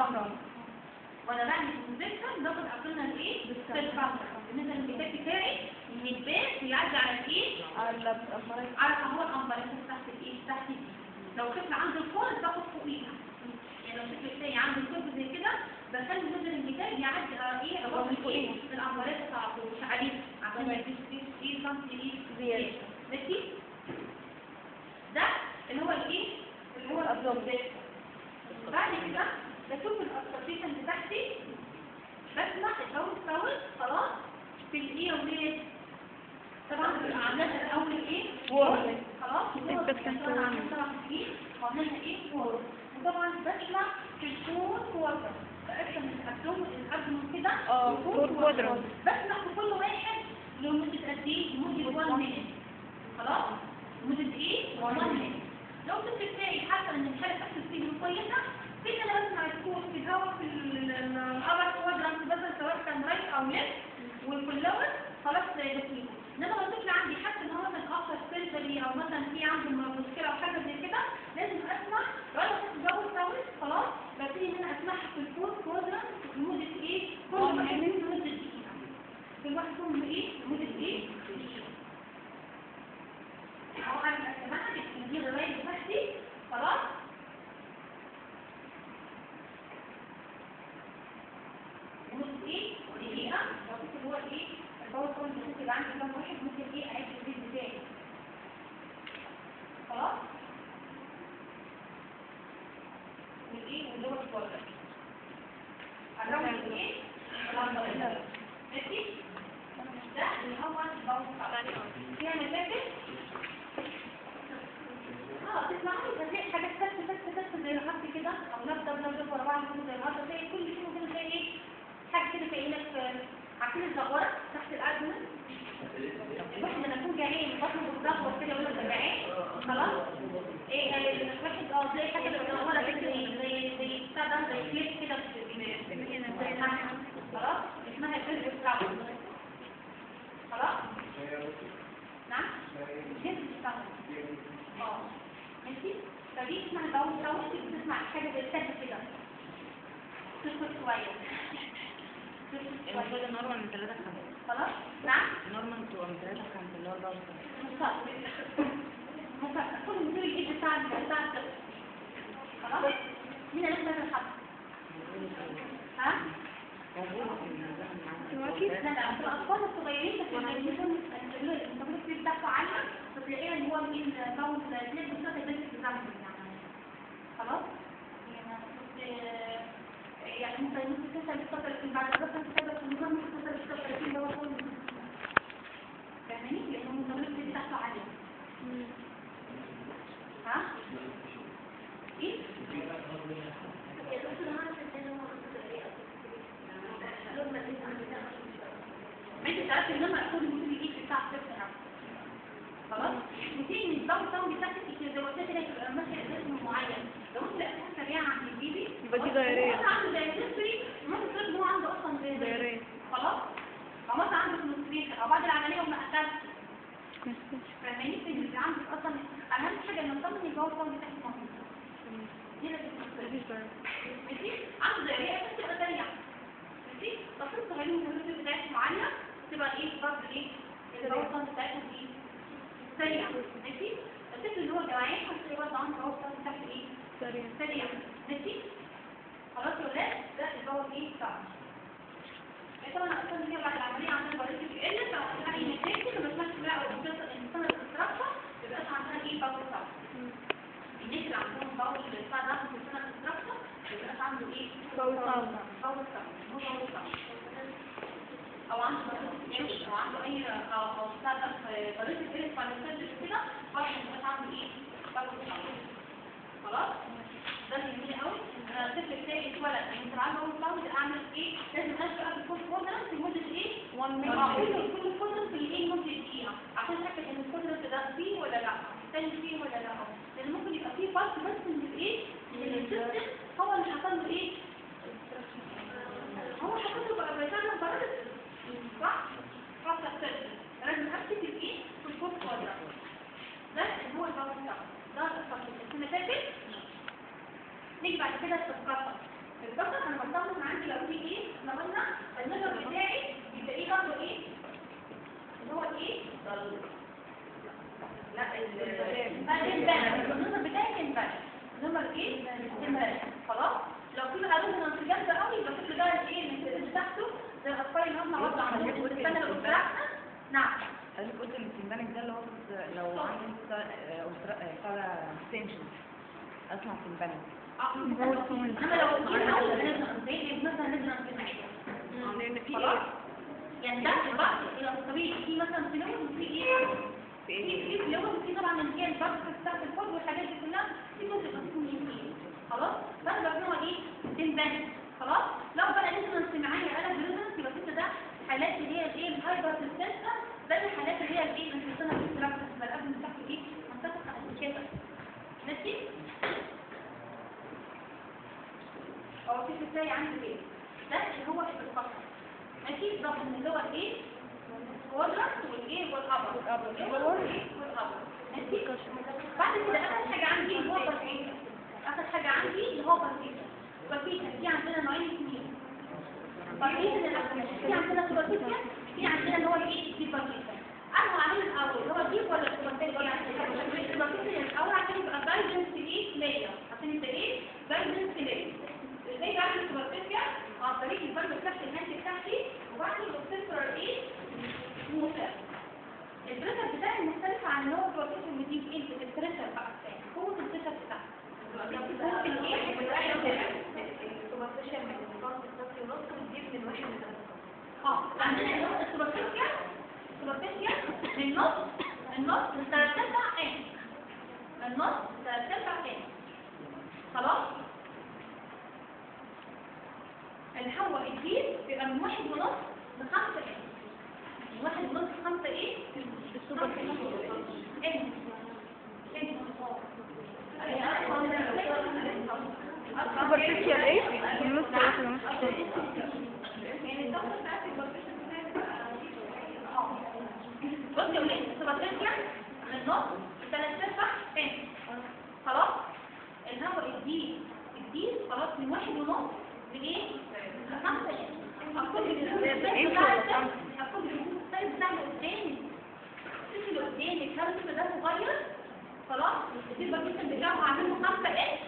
سم. وانا بعمل inspection باخد abdominal ايه؟ circumference. بالنسبة لل bag بتاعي ان ال bag بيعدي على الايه؟ على هو ال umbilicus تحت الايه؟ تحت دي. لو الطفل عنده ال cord باخد فوقيها، يعني لو الطفل بتاعي عنده ال cord زي كده بخلي ال measuring بتاعي يعدي على ايه؟ على فوقيها ال umbilicus على طول مش عليه عشان ما يديش ايه سم ايه زيادة. ماشي؟ ده اللي هو الايه؟ اللي هو ال abdomen. بعد كده بشوف ال auscultation بتاعتي، بسمع ال bowel sound خلاص في الايه يا ولاد؟ طبعا بتبقى عاملاها الاول ايه؟ warm خلاص، عاملاها ايه؟ warm. وطبعا بسمع في ال four quarter، بقسم ال abdomen كده four quarter، بسمع في كل واحد لمدة قد ايه؟ لمدة 1 minute. خلاص؟ لمدة ايه؟ 1 minute. لو الطفل بتاعي حاسه ان الحالة بتاعته السجن كويسة، في ان انا بسمع الصوت في الهواء في ال upper quadrant مثلا سواء كان right او left وفي ال lower خلاص بسيبه. انما لو الطفل عندي حاسس ان هو مثلا after surgery او مثلا في عنده مشكلة او حاجة زي كده، لازم اسمع لو انا حاسس bowel sound خلاص ببتدي ان انا اسمعها في ال four quadrant لمدة ايه؟ كل واحد لمدة دقيقة. كل واحد فيهم ايه؟ لمدة ايه؟ دقيقة. اهو انا مقسماها دي الرواية بتاعتي خلاص. لمدة ايه؟ دقيقة. واشوف اللي هو ايه؟ ال bowel sound ممكن يبقى عندي كام واحد، ممكن ايه؟ اعيد البيت بتاعي. خلاص؟ والايه؟ وال lower quadrant. around ايه؟ ماشي؟ ده اللي هو ال bowel sound. فيها مشاكل؟ تسمعوا هتلاقي حاجات تك تك تك زي الهارت كده او lub dub lub dub ورا بعض كده زي ال heart، تلاقي كل شيء كده زي ايه؟ حاجة كده كأنك عارفين الزغوره تحت ال abdomen؟ الواحد لما يكون جعان بطنه بتزغور كده يقول لك ده جعان خلاص؟ ايه الواحد تلاقي حاجة بتزغوره كده زي بتاع ده زي click كده خلاص؟ اسمها ال bell sound. خلاص؟ نعم؟ bell sound. ماشي؟ فدي اسمها ال bowel sound، بتسمع حاجة زي التك كده تسكت شوية. المفروض ال normal من 3 ل 5. خلاص؟ نعم؟ ال normal بتبقى من 3 ل 5 اللي هو ال bowel sound. مفصل كل مدير الايد بتاع الطفل. خلاص؟ مين اللي لازم الحط؟ ها؟ لا لا في الاطفال الصغيرين بس بيكون التمرين بتاعته عالية، فتلاقيها ان هو مين bowel تلاقي بالظبط البنت بتاعته. خلاص؟ يعني يعني ممكن توصل ل 36 بعد مثلا 36 ممكن توصل ل 36 ده هو كله. فاهماني؟ لان التمرين بتاعته عالية. ها؟ ايه؟ يا دكتور ما اعرف ازاي هو عنده ايه ما انت تعرفي ان انا اخد المثل الايد بتاع الطفل نفسه. خلاص؟ وتيجي من ال bowel sound بتاعتك زي ما قلت لك تبقى ماشية rhythm معين، لو انت لقيتها سريعة عند ال baby يبقى دي diarrhea. هو عنده diarrhea، ممكن تقول هو عنده اصلا diarrhea. خلاص؟ او مثلا عنده constipation او بعد العملية وما اكلش. فاهماني؟ فبيبقى عندك اصلا اهم حاجة ان نطمن ال bowel sound بتاعتك موجودة. دي لازم تبقى ماشي؟ عنده diarrhea بس تبقى سريعة. ماشي؟ بس الصغيرين الهرمون بتاعتهم عالية تبقى ايه؟ برضه ايه؟ ال bowel sound بتاعتهم ايه؟ سريعة. ماشي؟ الطفل اللي هو جوعان هتلاقي برضه عنده bowel sound بتاعته ايه؟ سريع. سريع. ماشي؟ خلاص يا ولاد؟ ده ال bowel ايه؟ sound. طبعا اصلا هي بعد العملية عندها paralytic illness او عندها اي مشاكل ما بسمعش بقى او الانسان obstruction ما بيبقاش عندها ايه؟ bowel sound. الناس اللي عندهم bowel بتاع ده في السنة obstruction ما بيبقاش عنده ايه؟ bowel sound. bowel sound هو bowel sound او عنده paralytic او عنده اي او بتاع ده paralytic illness بعد ال surgery كده برضه ما بيبقاش عنده ايه؟ bowel sound. خلاص؟ ده جميل قوي. انا الطفل بتاعي اتولد يعني انت عارفه bowel sound اعمل ايه؟ لازم اشرب في ال four quadrant لمدة ايه؟ 1 minute. كل quadrant في الايه لمدة دقيقة عشان اتاكد ان ال quadrant ده فيه ولا لا، الثاني فيه ولا لا، لان ممكن يبقى فيه فرق بس من الايه؟ من ال system هو اللي حصل له ايه؟ هو حصل له بقى بيتعمل paralysis صح؟ حصل surgery لازم امسك الايه؟ في ال four quadrant. ده اللي هو ال bowel sound. ده التفاصيل. المشاكل نيجي بعد كده ال percussion. البطن انا بطمن عندي لو في ايه، احنا قلنا ال measure بتاعي يبقى ايه برضه ايه؟ اللي هو ايه؟ لا ال tympanic. ال measure بتاعي tympanic. ال measure ايه؟ tympanic. خلاص؟ لو في بقى resonance جامدة قوي يبقى الطفل ده الايه؟ ال بتاعته زي الاطفال اللي هم برضه عندهم ال tympanic obstruction. نعم. حضرتك قلت ان ال tympanic ده اللي هو لو عندي بتاع distension اسمع tympanic. انما لو في زي مثلا resonance المعدة لان في خلاص؟ يعني ده البعض الطبيعي في مثلا fluid وفي ايه؟ في fluid وفي طبعا اللي هي ال particles بتاعت ال food والحاجات دي كلها، في جزء بسيط من ايه؟ خلاص؟ فانا بقى هو ايه؟ tympanic. خلاص؟ لو بقى resonance معايا قلب resonance يبقى كده ده حالات اللي هي الايه؟ ال hyperdistension، زي الحالات اللي هي الايه؟ ال intestinal obstruction، يبقى القبل بتاعته ايه؟ منطقة كده. ماشي؟ هو في ازاي عندي ايه؟ ده اللي هو الفقر. ماشي؟ ده من اللي هو الايه؟ quadrant والايه؟ وال upper. وال upper. ماشي؟ بعد كده اخر حاجة عندي اللي هو palpation. اخر حاجة عندي اللي هو palpation. palpation في عندنا نوعين اثنين. palpation في عندنا superficial، في عندنا اللي هو الايه؟ deep palpation. انا هعمل الاول اللي هو deep ولا superficial؟ superficial الاول عشان يبقى guidance ايه؟ ليا. عشان يبقى ايه؟ guidance ليا. ازاي بعمل superficial؟ عن طريق ال palm بتاعت ال hand بتاعتي وبعمل ال occiput ايه؟ موتر. ال pressure بتاعي مختلف عن اللي هو superficial deep ايه؟ ال pressure بقى بتاعي، قوة ال pressure بتاعتي. قوة الايه؟ ال superficial من سنتي ونص وال deep من 1 ل 3. عندنا اللي هو ال superficial من نص ل 3/4 انش. من نص ل 3/4 انش. خلاص؟ اللي هو ال deep بيبقى من 1.5 ل 5 انش. من 1.5 ل 5 ايه؟ انش. superficial ايه؟ من نص لواحد ونص. يعني الضغط بتاعت ال palpation بتاعي بصي يا ولاد، ال superficial من نص ل 3/4 انش. خلاص؟ اللي هو ال deep خلاص من 1.5 لايه؟ ل 5 انش. هاخد الستايل بتاع اللي قدامي، الشكل اللي قدامي الكارت ده صغير. خلاص؟ ال deep palpation بتاعه هعمله 5 انش،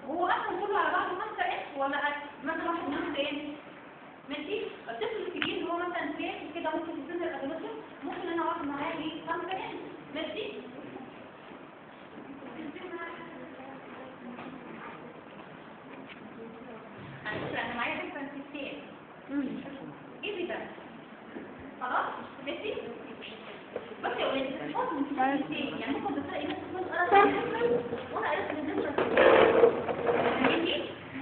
وهو اصلا كله على بعضه 5 انش ولا مثلا 1.5 انش. ماشي؟ الطفل الكبير اللي هو مثلا فات كده ممكن في سن ال adolescent ممكن انا اقعد معاه ايه؟ 5 انش. ماشي؟ على فكرة انا معايا reference كتير. ايه ده؟ خلاص؟ ماشي؟ بس يا ولاد بتحط من كتير، يعني ممكن تلاقي ناس تكون قرأت ال reference وانا قريت ال reference. ماشي؟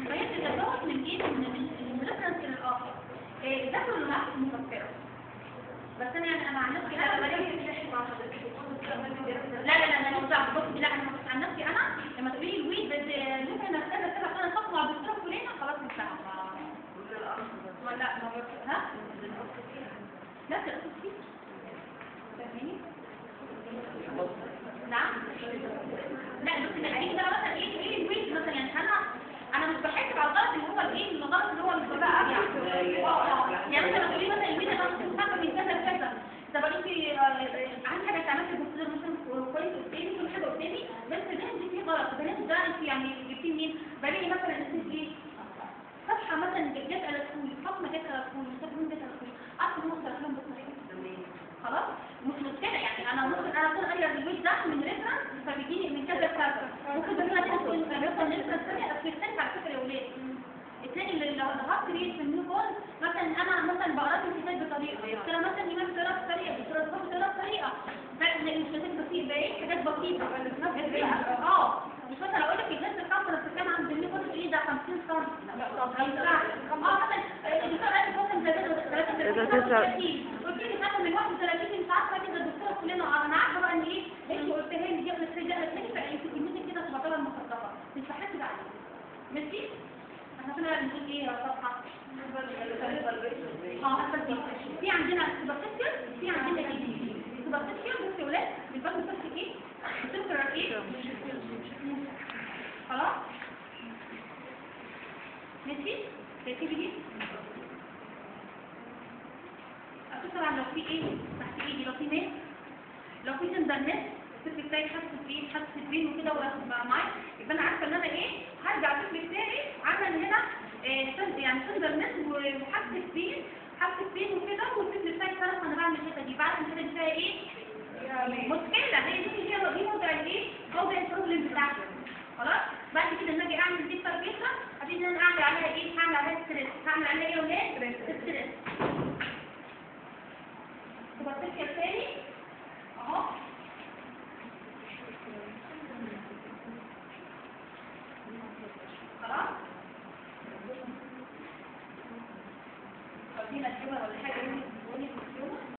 فهي بتتفاوت من ايه؟ من reference للاخر. ده كله معاك مفكرة. بس انا يعني انا عن نفسي انا لا لا لا انا مش بصي، لا انا عن نفسي انا لما تقولي لي ال weight بس ممكن انا كذا كذا عشان اطلع دكتورة فلانه خلاص مش فاهمه. ولا ما ها؟ لا تقصد فيه. فاهماني؟ نعم؟ لا بس العين ده مثلا ايه ال weight مثلا، يعني انا مش بحاسب على الغلط اللي هو الايه؟ الغلط اللي هو الغلط يعني. يعني مثلا تقولي مثلا ال weight انا مش من كذا لكذا، طب انت عندك حاجة تعملي بصير مثلا كويس قدامي كل حاجة قدامي، بس ده فيه غلط، ده انت يعني جبتيه منين؟ بلاقي مثلا انت ايه؟ صفحة مثلا جت على طول، فاطمة جت على طول، مش فاكره مين جت على طول، عارفه ان هو شرح لهم بالطريقة. خلاص؟ مش مشكلة يعني انا ممكن انا اكون قارية ال weight ده من reference فبيجيني من كذا لكذا، ممكن ده انا تكون مثلا reference ثانية، اصل يختلف على فكرة يا ولاد. الثاني اللي heart rate في ال newborn مثلا انا مثلا بقرا الكتاب بطريقة، دكتورة مثلا ايمان بتقرا بطريقة، دكتورة صفاء بتقرا بطريقة، مش بسيط بقى حاجات بسيطة. مش مثلا اقول لك الناس الخمسة اللي كان عند ال newborn تقولي ده 50 سم، لا ما ينفعش. مثلا الدكتورة قالت مثلا 33، قلت لي مثلا من 31 مش عارفه كده الدكتورة فلانه، انا عارفه بقى ان ايه انت قلتها لي دي قلت لي دي قلت لي، فانت كلمتك كده تبقى طالعه مصدقه، مش بحاسب عليها. ماشي؟ احنا كنا بنقول ايه يا صفحة؟ في عندنا superficial، في عندنا ايه؟ superficial بصوا يا ولاد بيبقى بس ايه؟ بتفرق ايه؟ خلاص؟ ماشي؟ شايفين دي؟ اشوف طبعا لو في ايه تحت ايدي، لو في mass، لو في tenderness، الطفل بتاعي حاسس بايه، حاسس ب pain وكده وراح معايا، يبقى انا عارفه ان انا ايه، هرجع الطفل بتاعي عمل هنا يعني tenderness وحاسس ب pain، حاسس ب pain وكده، والطفل بتاعي صرخ وانا بعمل الحتة دي، بعرف الحتة دي فيها ايه؟ مشكلة. هي دي هي دي موضع الايه؟ موضع ال problem بتاعتي. خلاص؟ بعد كده لما اجي اعمل deep palpation، هبتدي ان انا اعمل عليها ايه؟ هعمل عليها stress، هعمل عليها ايه يا ولاد؟ stress. superficial تاني.